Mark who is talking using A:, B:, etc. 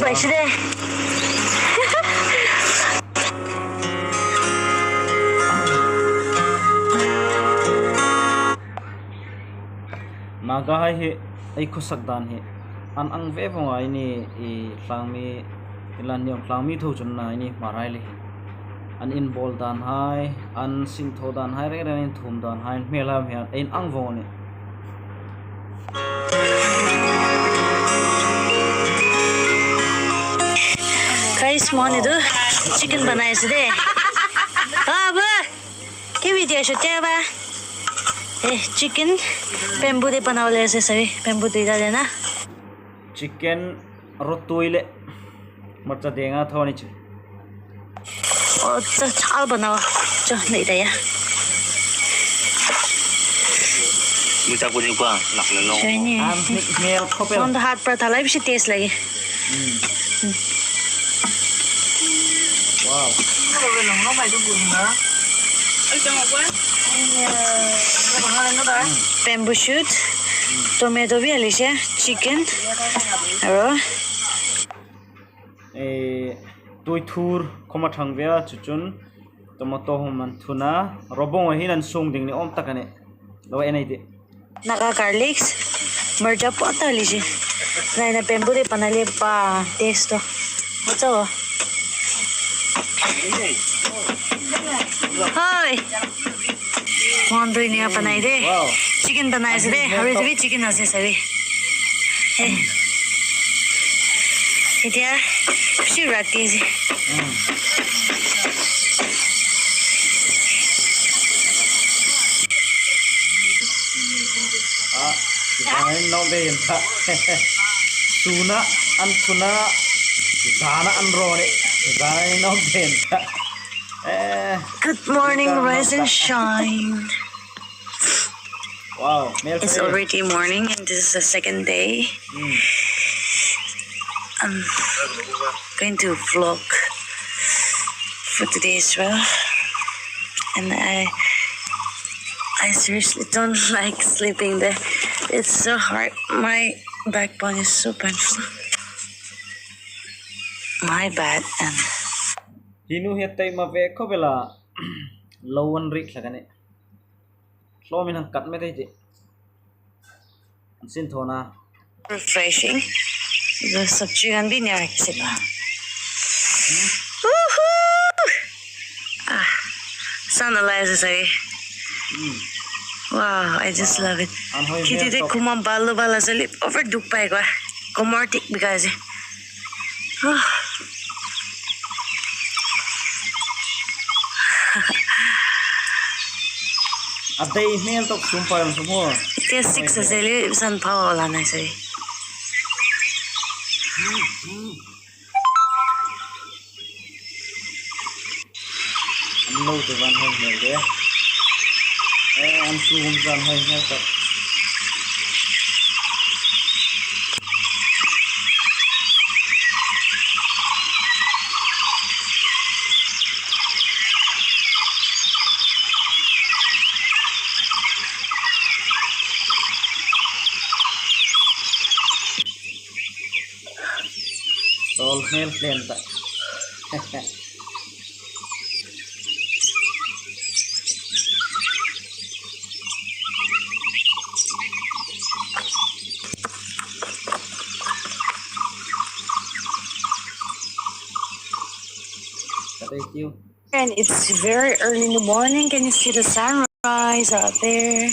A: পাইছে দে।
B: Naga hai hi ei khawsak dan hi an ang ve vawng a ini ih tlangmi ila niawm tlangmi tho chu na ini hmar hai le hi an inbawl dan hai an sinthaw dan hai reng reng an inthum dan hai hmel a hian a inang vawng a ni.
A: Guys, moi etu chicken banai ase dei. Aba, ki video shoot ba? Eh, chicken bamboo te banawole ase sabi, bamboo duita te na.
B: Chicken rawtui leh hmarcha denga tho a ni chu.
A: Oh, chal banawa cho nei daya. Mon হাত পৰা থালাই বেছি test লাগে।
B: Wow.
A: Bamboo shoot, tomato B হালিছে, chicken আৰু
B: Eh tuithur khawma thang ve a chu chun tomato hum an thun a rawbawng ah hian an sung ding ni awm tak a ni lo en ei tih.
A: Naga garlics, marcha pota halishe. Nai na bamboo te banale ba taste toh moja hobo. Hoi. Mohan tu enika banai de. Chicken banai ase de aru etu bi chicken ase sabi. Etya bishi rati ase.
B: Suna an thun a zana an rawn i zana in nawm den kha eh.
A: Good morning rise and shine.
B: Wow, mel
A: It's already morning and this is the second day. I'm going to vlog for today as well. And I seriously don't like sleeping there. It's so hard. My backbone is so painful. My bad and
B: Hi nu hi a taima ve khawp ila lo an rih thlak a ni. Hlawm in han cut mai thei tih an sin thawn a.
A: Refreshing. The sabji khan bi nia rakhise ba. Woohoo! Ah, sun olai ase sage. Wow, I just love it.
B: An hawi hmel
A: Khiti te
B: tawp.
A: khuma balu bal ase lip over duk pai kwa. Komor tik bikai ase. Ah.
B: A dei hmel tawp sum pai ang chu maw.
A: Etya 6 ase le sun phal ola nai sage.
B: An lo te van hawi hmel ve. Eh an su hum zan hawi hmel tawp. Sawl hmel hlen ta. Thank you.
A: And it's very early in the morning. Can you see the sunrise out there?